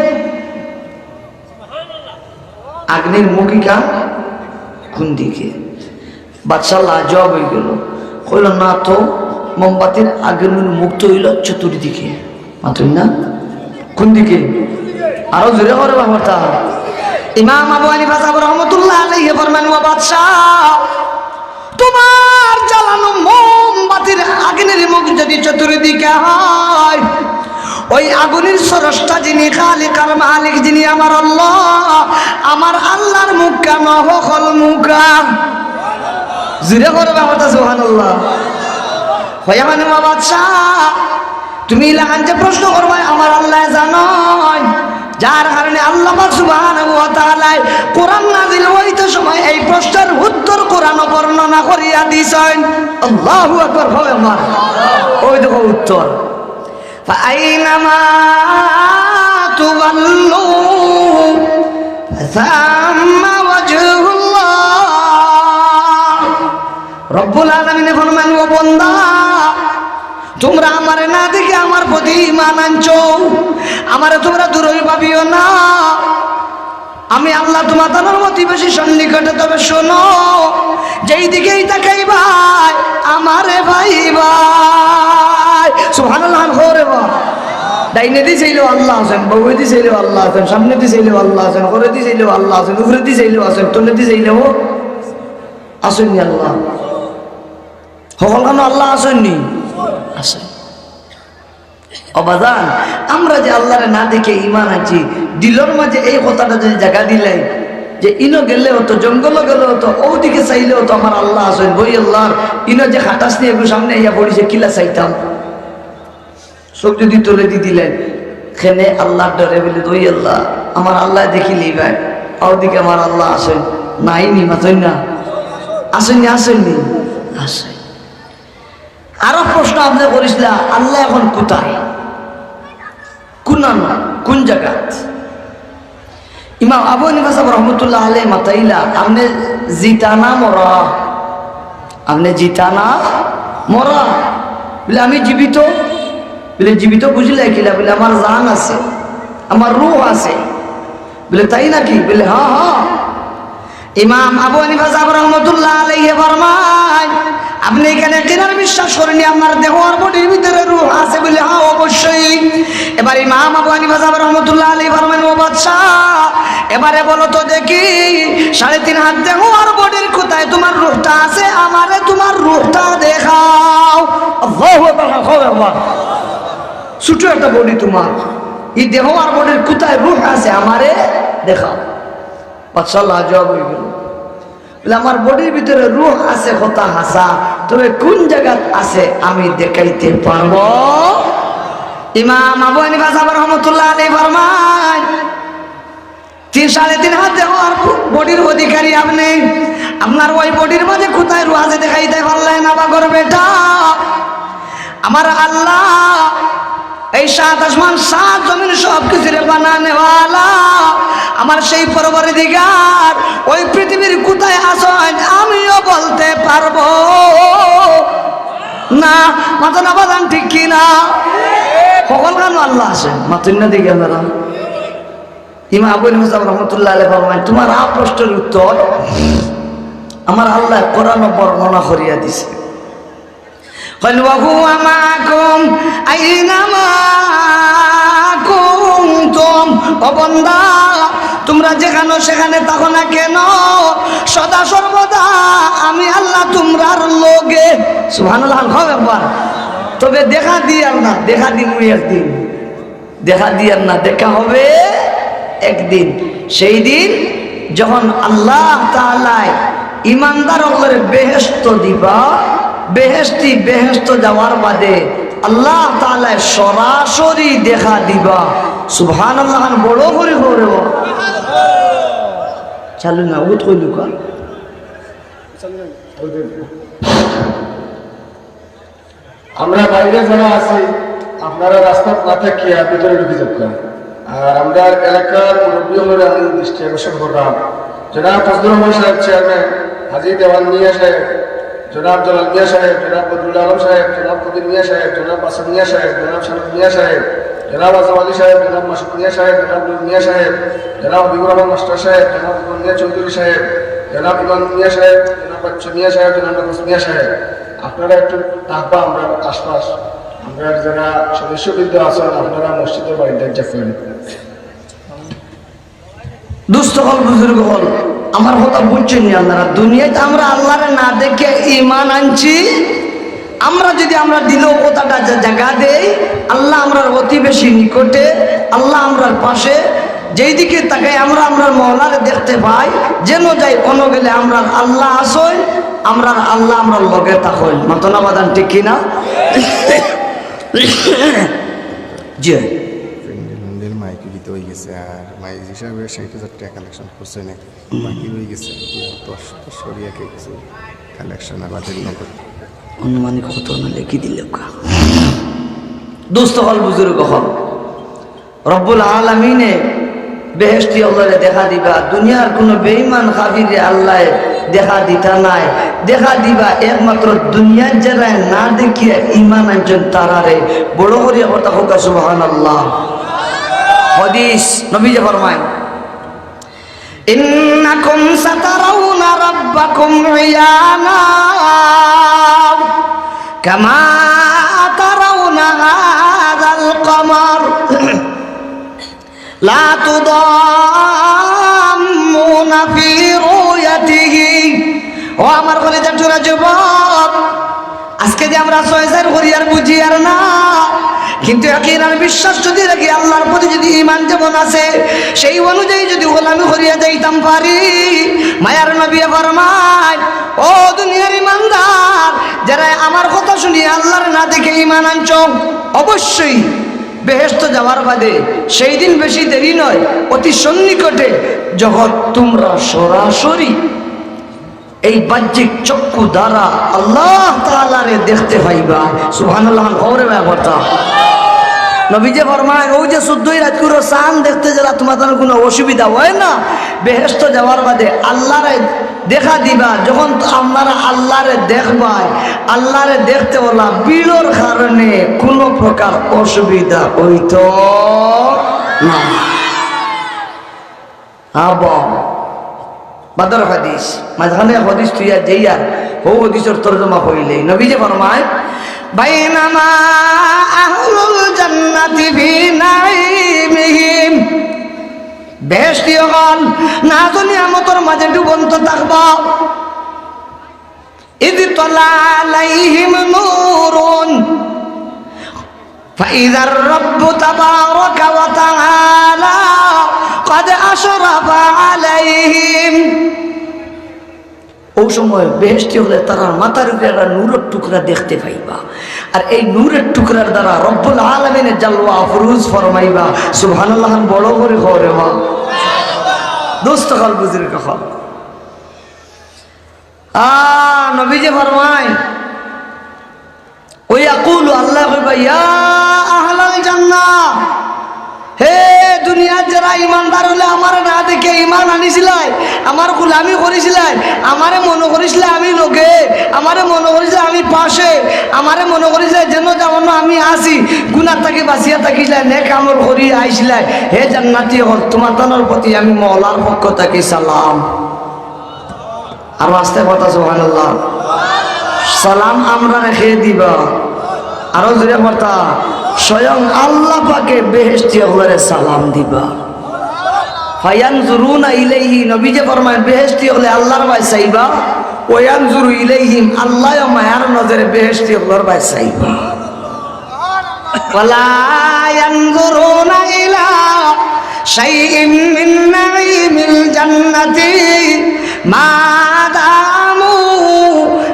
আগুনর মুখ ইখান কুন দিকে?" বাদশা লাজুয়াব অইগেলো, কইলো, "না তো, মোমবাতির আগুনর মুখ তো অইলো চতুর্দিকে।" মাতইন না? কুন দিকে? আরো জুরে কও রে বা। ইমাম আবু হানিফা সাব রহমতুল্লাহ আলাইহি ফরমান, "ও বাদশা, তুমার জ্বালানো মোমবাতির আগুনর মুখ যদি চতুর্দিকে হয়, ওই আগুনর স্রষ্টা যিনি, খালিক আর মালিক যিনি, আমার আল্লাহ, আমার আল্লার মুখখান হকল মুখা।" জুরে কও রে বা, সুবহানাল্লাহ। কইয়া মানে, "ও বাদশা, তুমি ইলাখান যে প্রশ্ন করবায়, আমার আল্লায় জানইন, যার কারণে আল্লা সুবহানাহু ওয়া তাআলায় কোরআন নাজিল অইতে সময় এই প্রশ্নের উত্তর কোরআনো বর্ণনা করিয়া দিছইন। আল্লাহু আকবার, হবে আমার। ওই দেখো উত্তর। فأينما تولوا فثم وجه الله। রব্বুল আলামিনে ফরমান, "ও বন্দা, তোমরা আমারে না দেখে আমার প্রতি ঈমান আনছো, আমারে তোমরা দূরই ভাবিও না। আমি আল্লাহ তোমাদের অতি বেশি সন্নিকটে। তবে শোনো, যেই দিকেই তাকাইবায়, আমারে পাইবায়।" সুবহানাল্লাহ, হো রে বা। ডাইনেদি চাইলেও আল্লাহ আছইন, বাউয়েদি চাইলেও আল্লাহ আছইন, সামনেদি চাইলেও আল্লাহ আছইন, করেদি চাইলেও আল্লাহ আছইন, উপরেদি চাইলেও আছইন, তলেদি চাইলেও আছইন নি আল্লাহ। হকলখানো আল্লাহ আছইন নি? আছইন। ও বাজান, আমরা যে আল্লাহরে না দেখে ঈমান আনছি, দিলর মাঝে এই কথাটা যদি জাগা দিলাই, যে ইনো গেলেও তো, জঙ্গলো গেলেও তো, ওদিকে চাইলেও তো আমার আল্লাহ আছইন, বই আল্লাহর, ইনো যে খাটাস নিয়ে এগু সামনে আইয়া পড়িছে, কিলা চাইতাম? চোখ যদি তুলে দি দিলেন, খেনে আল্লাহর ডরে বলে, "ওই আল্লাহ, আমার আল্লাহ দেখিলি ভাই, ওদিকে আমার আল্লাহ আছইন, নাই নি, মাতইন না, আছইন নি, আছইন নি, আছইন।" আরো প্রশ্ন আপনি করিসলা, আল্লাহ এখন কোথায়, কোন, কোন জায়গাত? ইমাম আবু হানিফা সাহেব রহমতুল্লাহ আলাইহি মাতাইলা, "আপনি জিতা না মরা? আপনি জিতা না মরা?" বলে, "আমি জীবিত।" বলে, "জীবিত বুঝলে কিলা?" বলে, "আমার জান আছে, আমার রুহ আছে।" বলে, "তাই নাকি?" বলে, "হ্যাঁ, হ্যাঁ।" ইমাম আবু হানিফা সাহেব রহমতুল্লাহ আলাইহি ফরমায়, "আপনি এখানে কিনার বিশ্বাস করেনি, আপনার দেহ আর বডির ভিতরে রুহ আছে?" বলে, "হ্যাঁ, অবশ্যই।" এবার ইমাম আবু হানিফা সাহেব রহমতুল্লাহ আলাইহি ফরমায়, "ও বাদশাহ, এবারে বলো তো দেখি, সাড়ে তিন হাত দেহ আর বডির কোথায় তোমার রুহটা আছে? আমারে তোমার রুহটা দেখাও।" আল্লাহু আকবার, আল্লাহু আকবার। ছোট একটা বডি তোমার, এই দেহ আর বডির কোথায় রুহ আছে? আমারে দেখাও। বাদশাহ লাজবাব হয়ে গেল। বলে, "আমার বডির ভিতরে রুহ আছে কথা হাছা, তবে কোন জায়গাত আছে আমি দেখাইতে পারবো?" ইমাম আবু হানিফা সাহেব রহমতুল্লাহ আলাইহি ফরমায়, "তিন, সাড়ে তিন হাত দেহ আর বডির অধিকারী আপনি, আপনার ওই বডির মাঝে কোথায় রুহ আছে দেখাইতে পারলেন না, পাগল বেটা?" আমার আল্লাহ, এই সাত আসমান, সাত জমিন, সব কিছুরে বানানেওয়ালা, আমার সেই পরওয়ারদিগার ওই পৃথিবীর কোথায় আছইন আমিও বলতে পারবো না। মাতইন না বাজান, ঠিক কি না? হকলখানো আল্লাহ আছে, মাতইন না দেখি আপনারা। ইমাম আবু হানিফা সাহেব রহমতুল্লাহ আলাইহি ফরমায়, "তোমার আ প্রশ্নের উত্তর আমার আল্লাহ কোরআনো বর্ণনা করিয়া দিছে।" কইল, "ওয়া হুয়া মাআকুম আইনা মা কুনতুম।" ও বন্দা, তোমরা যেখানো সেখানে থাকো না কেন, সদা সর্বদা আমি আল্লাহ তোমরার লগে। সুবহানাল্লাহ, কও একবার। তবে দেখা দিয়ার না, দেখা দিমু একদিন। দেখা দিয়ার না, দেখা হবে একদিন। সেই দিন যখন আল্লাহ তাআলায় ইমানদার অকলরে বেহেশত দিবা, বেহেশতি বেহেশত যাওয়ার বাদে আল্লাহ তাআলায় সরাসরি দেখা দিবা। সুবহানাল্লাহ, বড় করি কও রে বাবা। চালু না, উঠ কই লুকা। আমরা বাইরে যারা আছি, আপনারা রাস্তাত না থাকিয়া ভিতরে ঢুকি যাউক্কা। আর আমরার এলাকার মুরব্বী অকলরে আমি দৃষ্টি আকর্ষণ করলাম, জনাব ফজলুর রহমান সাহেব চেয়ারম্যান, হাজী দেওয়ান মিয়া সাহেব, জনাব জালাল মিয়া সাহেব, জনাব বদরুল আলম সাহেব, জনাব কবির মিয়া সাহেব, জনাব বাসন মিয়া সাহেব, জনাব শামীম মিয়া সাহেব, জনাব আজম আলী সাহেব, জনাব মাসুদ মিয়া সাহেব, জনাব নূর মিয়া সাহেব, জনাব হাবিবুর রহমান মাস্টার সাহেব, জনাব ইমন মিয়া চৌধুরী সাহেব, জনাব ইমন মিয়া সাহেব, জনাব বাচ্চু মিয়া সাহেব, জনাব নাফিস মিয়া সাহেব, আপনারা একটু থাকবা আমরার আশপাশ। আমরার যারা সদস্যবৃন্দ আছইন, আপনারা মসজিদর বারান্দাত যাইবেন। দোস্ত অকল, বুজুর্গ অকল, আমার কথা বুঝছইন নি আপনারা? দুনিয়াত আমরা আল্লাহরে না দেখে ইমান আনছি। আমরা যদি আমরার দিলো কথাটা জা-, জাগা দেই, আল্লাহ আমরার অতি বেশি নিকটে, আল্লাহ আমরার পাশে। যেই দিকে তাকাই আমরা আমরার মওলারে দেখতে পাই, যেনো যাই অনো গেলে আমরার আল্লাহ আছইন, আমরার আল্লাহ আমরার লগে থাকইন। মাতইন না বাজান, ঠিক কি না? জি। বিক্রিত হয়ে গেছে। আর মাইজি সাহেবের ষাট হাজার টাকা কালেকশন করছে না, বাকি রয়ে গেছে দশ দশ করিয়া কিছু কালেকশন আর বাতিল নগদ। অনুমানিক কত না লিখি দিল কা। দোস্ত হল, বুজুর্গ হল, রব্বুল আলামিনে বেহেশতি অকলরে দেখা দিবা। দুনিয়ার কোনো বেঈমান কাফিররে আল্লায় দেখা দিতা নায়। দেখা দিবা একমাত্র দুনিয়ার যারায় না দেখিয়া ঈমান আনছইন তারারে। বড় করিয়া কথা কউক্কা, সুবহানাল্লাহ। হাদিস, নবীজি ফরমায়, إنكم سترون ربكم عيانا كما ترون هذا القمر لا تضامون في رؤيته। ও আমার কলিজার টুকরা যুবক, আজকে যে আমরা ছয় চাইর করি আর বুঝি আর না, কিন্তু ইয়াকিন আর বিশ্বাস যদি রাখি, আল্লাহর প্রতি যদি ঈমান যেমন আছে, সেই অনুযায়ী যদি গোলামি করিয়া যাইতাম পারি, মায়ার নবী ফরমায়, ও দুনিয়ার ঈমানদার, যারা আমার কথা শুনিয়া আল্লাহর না দেখে ঈমান আনছো, অবশ্যই বেহেশত যাওয়ার বাদে সেই দিন বেশি দেরি নয়, অতি সন্নিকটে, যখন তোমরা সরাসরি এই বাহ্যিক চক্ষু দ্বারা আল্লাহ তাআলারে দেখতে পাইবা। সুবহানাল্লাহ, হওরে ব্যবহারটা। নবীজি ফরমায়, ওই যে চোদ্দই রাইত কুরো চান দেখতে যারা তোমার কোনো অসুবিধা হয় না, বেহেশত যাওয়ার বাদে আল্লাহরে দেখা দিবা। যখন আপনারা আল্লাহরে দেখবায়, আল্লাহরে দেখতে ওলা ভিড়র কারণে কোনো প্রকার অসুবিধা হইতো না। আবা, বাদর হাদিস, মাঝখানে হাদিস তুই আর যেই আর হো হাদিসর তর্জমা হইলে নবীজি ফরমায়, বাইনামা আহলুল জান্নাতি ফি নাঈমিহিম, বেহেশতি অকল নাজ নিয়ামতর মাঝে ডুবন্ত থাকবা। ইয তালা আলাইহিম নূরুন, ফাইযার রাব্বু তাবারাকা ওয়া তাআলা ক্বাদ আশরাফা আলাইহিম। ওই সময় বেহেশতি অকলে তারার মাথার উপরে একটা নূরর টুকরা দেখতে পাইবা, আর এই নূরর টুকরার দ্বারা রব্বুল আলামিনে জালওয়া আফরোজ ফরমাইবা। সুবহানাল্লাহ, বড় করি কওরে মা। দোস্ত হল, বুজুর্গ হল, আ, নবীজি ফরমায়, ওয়া ইয়াকুলু, আল্লায় কইবা, ইয়া আহলাল জান্নাহ, হে দুনিয়ার যারা ইমানদার অকলে আমারে না দেখে ইমান আনিছিলায়, আমার গোলামি করিছিলায়, আমারে মনো করিছিলায় আমি লগে, আমারে মনো করিছিলায় আমি পাশে, আমারে মনো করিছিলায় যেন যেমন আমি আছি, গুনাহ থাকি বাঁচিয়া থাকিছিলায়, নেক আমল করি আইছিলায়, হে জান্নাতি অকল, তোমার তানর প্রতি আমি মওলার পক্ষ থাকি সালাম। আরো আস্তে কথা, সুবহানাল্লাহ। সালাম আমরারে কে দিবা? আরো জোরে কথা, স্বয়ং আল্লাহ পাকে বেহেশতি অকলরে সালাম দিবা। ফায়ানজুরুনা ইলাইহি, নবীজি ফরমায়, বেহেশতি অকলে আল্লাহর বায় চাইবা, ওয়ায়ানজুরু ইলাইহিম, আল্লায়ও মায়ার নজরে বেহেশতি অকলর বায় চাইবা। ওয়ালা ইয়ানজুরুনা ইলা শাইইম মিন নাঈমিল জান্নাতি মা দামু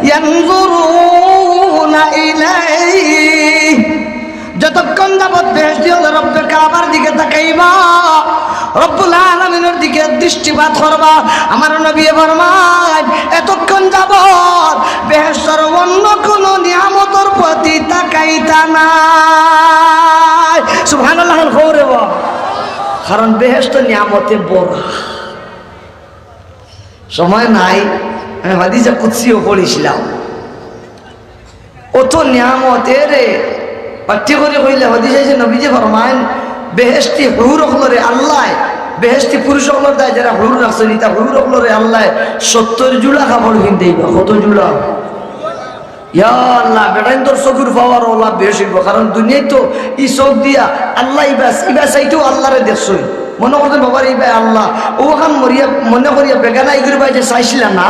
ইয়ানজুরুনা ইলাইহি। যতক্ষণ যাবত বেহেশতি অকলে রব্বে কাবার দিকে তাকাইবা, রব্বুল আলামিনর দিকে দৃষ্টিপাত করবা, আমার নবীয়ে ফরমায়, এতক্ষণ যাবত বেহেশতর অন্য কোনো নিয়ামতর প্রতি তাকাইতা নায়। সুবহানাল্লাহ, হউরে বা। কারণ বেহেশত নিয়ামতে ভরা। সময় নাই, আমি হাদিসে কুদসিও পড়ছিলাম। অত নিয়ামত এরে পাঠ্য করি কইলে হাদিস আইছে, নবীজি ফরমাইন, বেহেশতি হুর অকলরে আল্লায়, বেহেশতি পুরুষ অকলর দায় যারা হুর রাখছইন, ইতা হুর অকলরে আল্লায় সত্তর জুড়া কাপড় পিন্দাইবা। কত জুড়া? ইয়া আল্লাহ, বেটাইন্তর চকুর পাওয়ার অলা বেশ অইবো, কারণ দুনিয়াত তো ই চোখ দিয়া আল্লাহ ইবা, ইবা চাইতেও আল্লাহরে দেখছইন, মনো করছইন বাবারে ইবায় আল্লাহ, অউ অখান মরিয়া, মনো করিয়া বেগানা ইগুর বায় যে চাইছিলা না,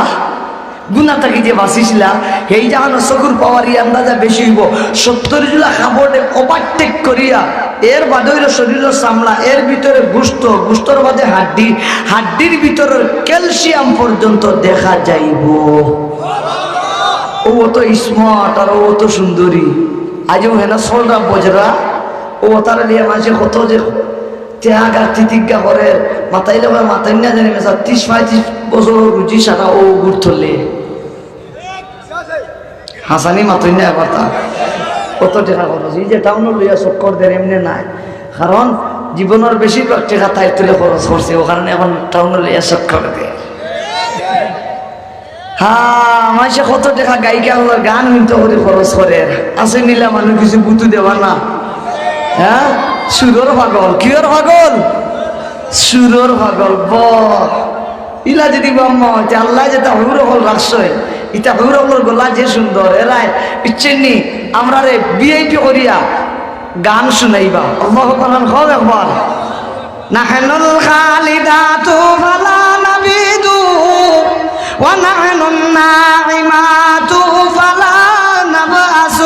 গুনা থাকি যে বাঁচিছিলা, হেই জাহানো চকুর পাওয়ার ই আন্দাজা বেশি অইবো। সত্তর জুড়া কাপড়ে overtake করিয়া, এর বাদে অইলো শরীরর চামড়া, এর ভিতরে গোস্ত, গোস্তর বাদে হাড্ডি, হাড্ডির ভিতরের ক্যালসিয়াম পর্যন্ত দেখা যাইবো। অউ অত smart আর অউ অত সুন্দরী। আইজ অউ হেনা সররা বজরা, অউ অতারে লইয়া মানষে কত যে ত্যাগ আর তিতিজ্ঞা করের, মাতাইলে কয় মাতাইন না জানি মেসা, ত্রিশ পঁয়ত্রিশ বছর রুজি সারা ও গুড় থলে। হাসানি মাতইন না এবার তা। কত টেকা খরচ, এই যে টাউনো লইয়া চক্কর দের এমনে নায়, কারণ জীবনর বেশিরভাগ টেকা তাই তুলে খরচ করছে, ও কারণে এখন টাউনো লইয়া চক্কর দের। হ্যাঁ, মাইনষে কত টেকা গায়িকা অকলর গান হুনতো করি খরচ করের, আছে মিলা মানুষ কিছু বুতু দেওয়া না। হ্যাঁ, সুরর পাগল, কিয়র পাগল? সুরর পাগল। ব ইলা যদি বাম্মা অইতে আল্লায় যেতা হুর অকল রাখছইন, ইতা হুর অকলর গলা যে সুন্দর, এরায় ইচ্ছেনি আমরারে ভিআইপি করিয়া গান শুনাইবা। আল্লাহু আকবার, কও একবার। نحن الخالدات فلا نبيد، ونحن الناعمات فلا نبأس،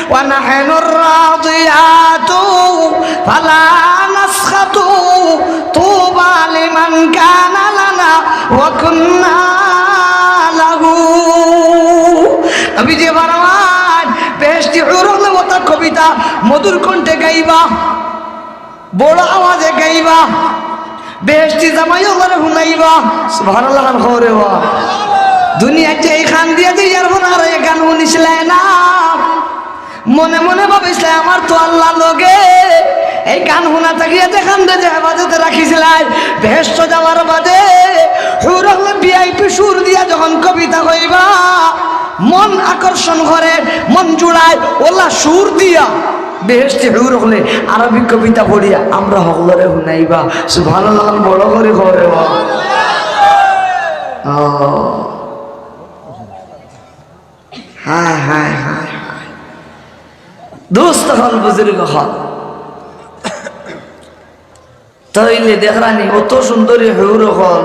ونحن الراضيات فلا نسخط، طوبى لمن كان لنا وكنا له। নবীজি ফরমাইন, বেহেশতি হুর অকলে অতা কবিতা মধুর কণ্ঠে গাইবা, বড় আওয়াজে গাইবা, বেহেশতি জামাই অকলরে হুনাইবা। সুবহানাল্লাহ খান কও রে বা। দুনিয়াত যে এই কান দিয়া যে ইয়ার পরে আর এই গান হুনিছলায় না, মনে মনে ভাবিছলায়, আমার তো আল্লাহ লগে। এই গান হুনা থাকিয়া যে কান্দে যে হেফাজতে রাখিছলায়, বেহেশত যাওয়ার বাদে হুর অকলে ভিআইপি সুর দিয়া যখন কবিতা কইবা, মন আকর্ষণ করে, মন জুড়ায়, অলা সুর দিয়া বেহেশতি হুর অকলে আরবি কবিতা পড়িয়া আমরা হকলরে হুনাইবা। সুবহানাল্লাহ, বড় করি কও রে বা। ও। হায়, হায়, হায়, হায়। দোস্ত অকল, বুজুর্গ অকল, তাইলে দেখরানি, অত সুন্দরী হুর অকল,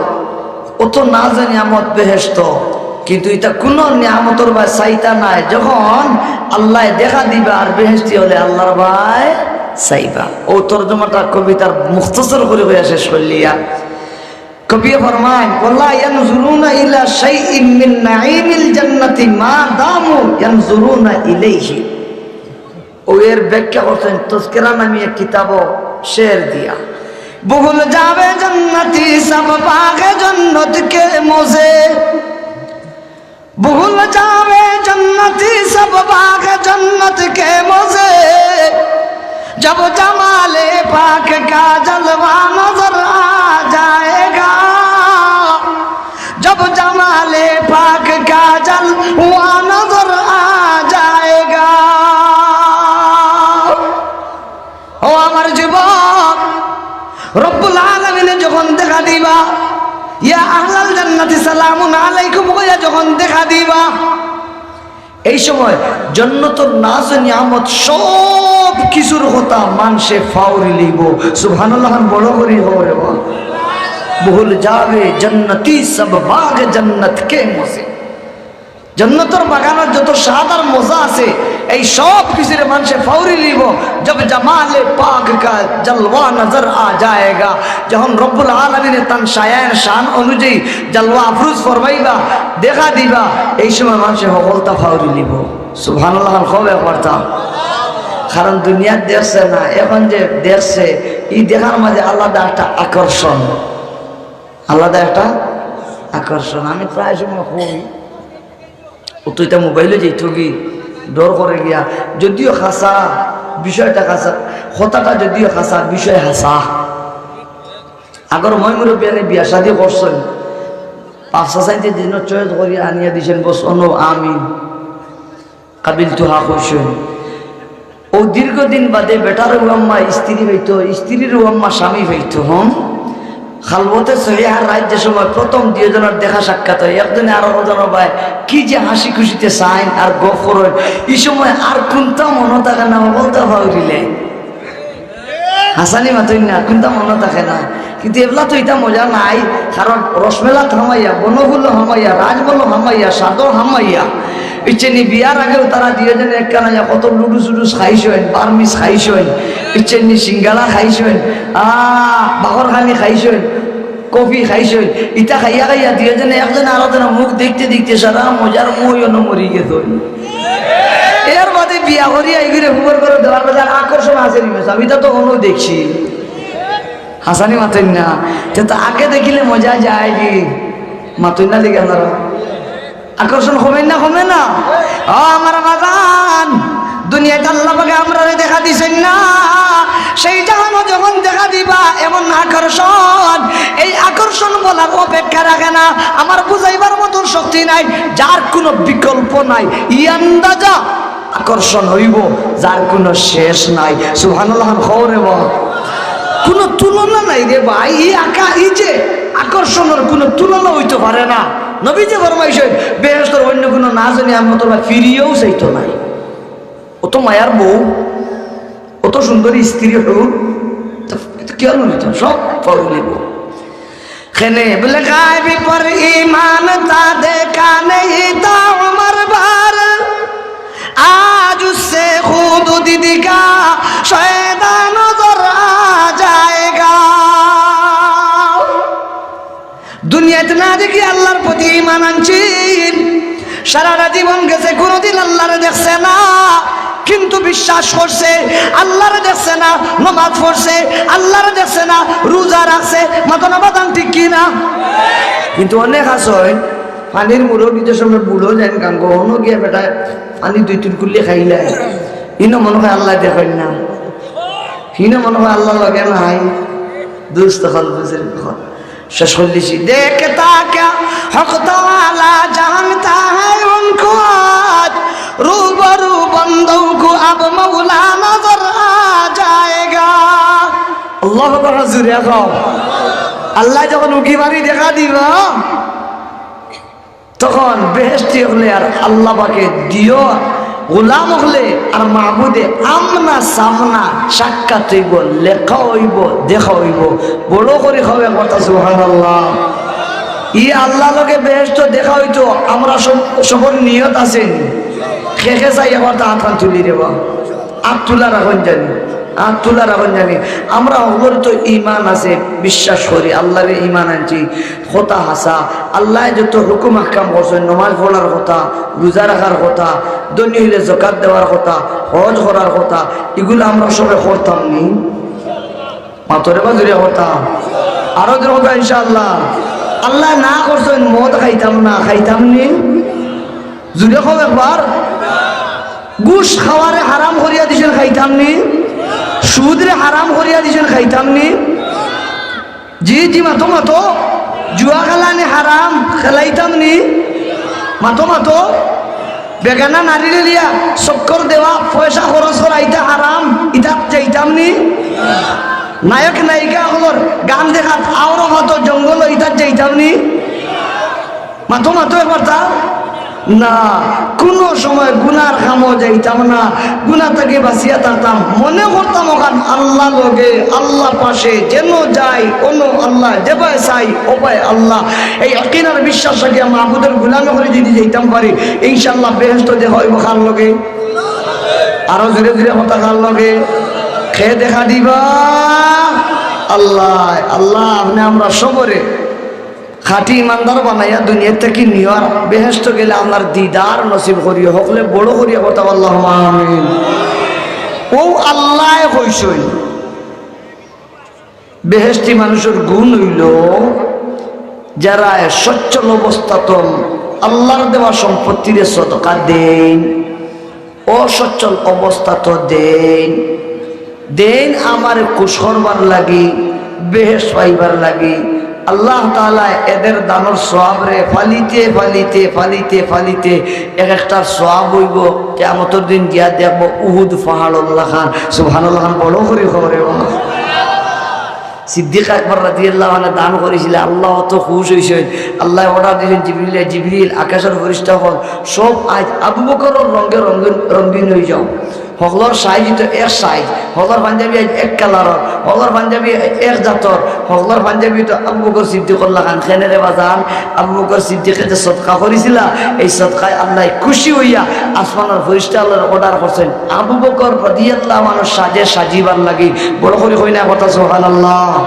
অত নাজ নিয়ামত বেহেশত, কিন্তু ইতা কুনু নিয়ামতর বায় চাইতা নায়। যখন আল্লায় দেখা দিবা আর বেহেশতি অকলে আল্লার বায় চাইবা। অউ তর্জমাটা কবিতার মুখতসর করি কইয়া শেষ করলিয়া। কবিয়ে ফরমাইন, "ولا ينظرون إلى شيء من نعيم الجنة ما داموا ينظرون إليه।" অউ এর ব্যাখ্যা করছইন তজকিরা নামী এক কিতাবো শের দিয়া। بھول جائیں جنتی سب باغِ جنت کے مزے، بھول جائیں جنتی سب باغِ جنت کے مزے، جب جمالِ پاک کا جلوہ نظر آ جائے گا، جب جمالِ پاک کا جلوہ نظر آ جائے گا۔ ও আমার যুবক, রব্বুল আলামিনে যখন দেখা দিবা, ইয়া আহলাল জান্নাতি সালামুন আলাইকুম কইয়া যখন দেখা দিবা, এই সময় জন্নতর নাজ নিয়ামত সব কিছুর কথা মানষে ফাউরি লইবো। সুবহানাল্লাহ, বড় করি কও রে বা। بھول جائیں جنتی سب باغِ جنت کے مزے। জন্নতর বাগানর যত স্বাদ আর মজা আছে, এই সব কিছুরে মানষে ফাউরি লইবো। جب جمالِ پاک کا جلوہ نظر آ جائے گا, যখন রব্বুল আলামিনে তান শায়ান শান অনুযায়ী জালওয়া আফরোজ ফরমাইবা, দেখা দিবা, এই সময় মানষে হকলতা ফাউরি লইবো। সুবহানাল্লাহ, কও একবার তা। কারণ দুনিয়াত দেখছে না, এখন যে দেখছে, ই দেখার মাঝে আলাদা একটা আকর্ষণ, আলাদা একটা আকর্ষণ। আমি প্রায় সময় কই, ও তো ইতা মোবাইলো যাইতো গি, ডর করে গিয়া, যদিও হাছা, বিষয়টা হাছা, কথাটা যদিও হাছা, বিষয় হাছা। আগর ময় মুরব্বিয়ানে বিয়া শাদি করছইন, পাঁচ হাজার যে দিন চয়েস করি আনিয়া দিছেন, বস অনো আমি কাবিল তুহা কইছইন। ও দীর্ঘদিন বাদে বেটার উয়াম্মা স্ত্রী হইতো, স্ত্রীর উয়াম্মা স্বামী হইতো, হন। খালওয়াতে সহিহার রাইত যে সময় প্রথম দুইজনের দেখা সাক্ষাৎ হয়, একজনে আরো জনর বায় কি যে হাসি খুশিতে চাইন আর গফ করইন, ই সময় আর কুনতা মনো থাকে না, হকলতা ফাউরিলে। হাছানি মাতইন না, কুনতা মনো থাকে না। কিন্তু এবলা তো ইতা মজা নাই, কারণ রসমেলাত হামাইয়া, বনফুলো হামাইয়া, রাজবনো হামাইয়া, সাদো হামাইয়া, ইচ্ছেনি বিয়ার আগেও তারা দুইজনে একখানা ইয়া কত লুডুস উডুস খাইছইন, বার্মিস খাইছইন, ইচ্ছেনি সিঙ্গারা খাইছইন, আহ, বাকরখানি খাইছইন, কফি খাইছইন। ইতা খাইয়া খাইয়া দুইজনে একজন আরোজনর মুখ দেখতে দেখতে সারা মজার মই অনো মরি গেছইন। এর বাদে বিয়া করিয়া ইগুরে হুবর করে দেওয়ার বাদে আর আকর্ষণ আছে নি মেসাব, ইতা তো অনো দেখছি। আসানি মাতইন না। তে তো আগে দেখিলে মজা যায় কি? মাতইন না দেখি আপনারা। আকর্ষণ কমে না, কমে না? ও আমার বাজান, দুনিয়াত আল্লাহ পাকে আমরারে দেখা দিছইন না, সেই জাহানো যখন দেখা দিবা, এমন আকর্ষণ, এই আকর্ষণ বলার অপেক্ষা রাখে না। আমার বুঝাইবার মতন শক্তি নাই, যার কোনো বিকল্প নাই। ই আন্দাজা আকর্ষণ অইবো, যার কোনো শেষ নাই। সুবহানাল্লাহ, কও রে বা। কোনো তুলনা নাই রে ভাই। ই আকা-, ই যে আকর্ষণর কোনো তুলনা অইতো পারে না। নবীজি ফরমাইছইন, বেহেশতর অন্য কোনো নাজ নিয়ামতর বা ফিরিয়াও চাইতো নায়। অত মায়ার বউ, অত সুন্দরী স্ত্রী হউক, তো, তো কি আর বলিত? সব পাওয়া যাইবো। কেনে বুলে গায়বি পর ইমান তা দেখা নেই তা আমার বার। আজ উসসে খুদ দিদি কা শয়তান নজর আ জায়েগা। দুনিয়াত না দেখি আল্লাহর প্রতি ঈমান আনছিল, সারাটা জীবন গেছে, কোনোদিন আল্লাহরে দেখছে না, কিন্তু বিশ্বাস করছে। আল্লাহরে দেখছে না, নমাজ পড়ছে, আল্লাহরে দেখছে না, রোজা রাখছে। মাতো না বাজান, ঠিক কি না? কিন্তু অনেক আছে, পানির মুরব্বি যে সময় বুড়ো যায়, গাঙ্গো হনো গিয়া বেটায় পানি দুই তিন কুল্লি খাইলায়, ইনো মনে হয় আল্লাহ দেখইন না, ইনো মনে হয় আল্লাহ লগে নাই। দুস্ত হল বুঝের হল। শেষ করলিছি, দেখতা ক্যা হক তাআলা জানতা হ্যায় উনকো আজ, রুবরু বন্দো কো আব মওলা নজর আ জায়েগা। আল্লাহু আকবার, জুরে কও। আল্লাহ যখন উকি মারি দেখা দিবা, তখন বেহেশতি অকলে আর আল্লাহ পাকে দিও, গোলাম অকলে আর মাবুদে আমনা সামনা সাক্ষাৎ অইবো, লেখা অইবো, দেখা অইবো। বড় করি কও একবার তা সুবহানাল্লাহ। ই আল্লাহ লগে বেহেশত দেখা অইতো, আমরা সব, সবর নিয়ত আছে নি? খে খে চাই একবার তা আতখান তুলি রে বা। আত তুলা রাখইন জানি, আত তুলা রাখইন জানি। আমরা হকলর তো ইমান আছে, বিশ্বাস করি, আল্লাহরে ইমান আনছি, কথা হাছা। আল্লায় যত হুকুম আহকাম করছইন, নমাজ পড়ার কথা, রোজা রাখার কথা, ধনী অইলে জকাত দেওয়ার কথা, হজ করার কথা, ইগুলা আমরা সবে করতাম নি? মাতো রে বা জুরে করতাম। আরো জুরে করতাম ইনশাআল্লাহ। আল্লায় না করছইন, মদ খাইতাম না, খাইতাম নি? জুরে কও একবার। ঘুষ খাওয়ারে হারাম করিয়া দিছইন, খাইতাম নি? সুদরে হারাম করিয়া দিছইন, খাইতাম নি? জি, জি, মাতো, মাতো। জুয়া খেলানি হারাম, খেলাইতাম নি? মাতো, মাতো। বেগানা নারীরে লিয়া চক্কর দেওয়া, পয়সা খরচ করা, ইতা হারাম, ইতাত যাইতাম নি? নায়ক নায়িকা অকলর গান দেখাত আওরো হতো জঙ্গল, ইতাত যাইতাম নি? মাতো, মাতো একবার তা। না, কুনু সময় গুনার কামো যাইতাম না, গুনা থাকি বাঁচিয়া থাকতাম। মনে করতাম অখান আল্লাহ লগে, আল্লাহ পাশে, যেনো যাই, অনো আল্লাহ, যেবায় চাই, ওবায় আল্লাহ। এই ইয়াকিন আর বিশ্বাস রাখিয়া মাবুদর গোলামি করি যদি যাইতাম পারি, ইনশাআল্লাহ বেহেশত দেখা অইবো কার লগে? আরো জুরে জুরে কথা, কার লগে? খে দেখা দিবা? আল্লাহ, আল্লাহ, আপনে আমরা সবরে খাঁটি ইমানদার বানাইয়া দুনিয়া থাকি নিয়ার বেহেশত গেলে আপনার দিদার নসিব করিও। হকলে বড় করিয়া কথা, আল্লাহুম্মা আমিন। অউ আল্লায় কইছইন, বেহেশতি মানুষর গুণ অইলো, যারা সচ্ছল অবস্থাত আল্লাহর দেওয়া সম্পত্তিরে সদকা দেইন, অসচ্ছল অবস্থাত দেইন, দেইন আমারে খুশ করবার লাগি, বেহেশত পাইবার লাগি। আল্লাহ তাআলায় এদের দানর সওয়াবরে ফালিতে, ফালিতে, ফালিতে, ফালিতে এক একটার সওয়াব অইবো, কিয়ামতর দিন গিয়া দেখবো উহুদ পাহাড়র লাখান। সুবহানাল্লাহ, বড় করি কও রে বা। সিদ্দিক আকবর রাদিয়াল্লাহু আনহু দান করিছিলা, আল্লাহ অত খুশ অইছইন, আল্লায় order দিছইন জিবরিলে, "জিবরিল, আকাশর ফিরিস্তা অকল, সব আইজ আবু বকরর রঙে রঙিন, রঙিন অই যাও।" হকলর size তো এক size, হকলর পাঞ্জাবি আইজ এক colourর, হকলর পাঞ্জাবি এক জাতর, হকলর পাঞ্জাবি তো আবু বকর সিদ্দিকর লাখান। কেনে রে বাজান? আবু বকর সিদ্দিকে যে সদকা করিছিলা, এই সদকায় আল্লায় খুশি অইয়া আসমানর ফিরিস্তা অকলরে order করছইন, আবু বকর রাদিয়াল্লাহু আনহুর সাজে সাজিবার লাগি। বড় করি কইন না কথা, সুবহানাল্লাহ।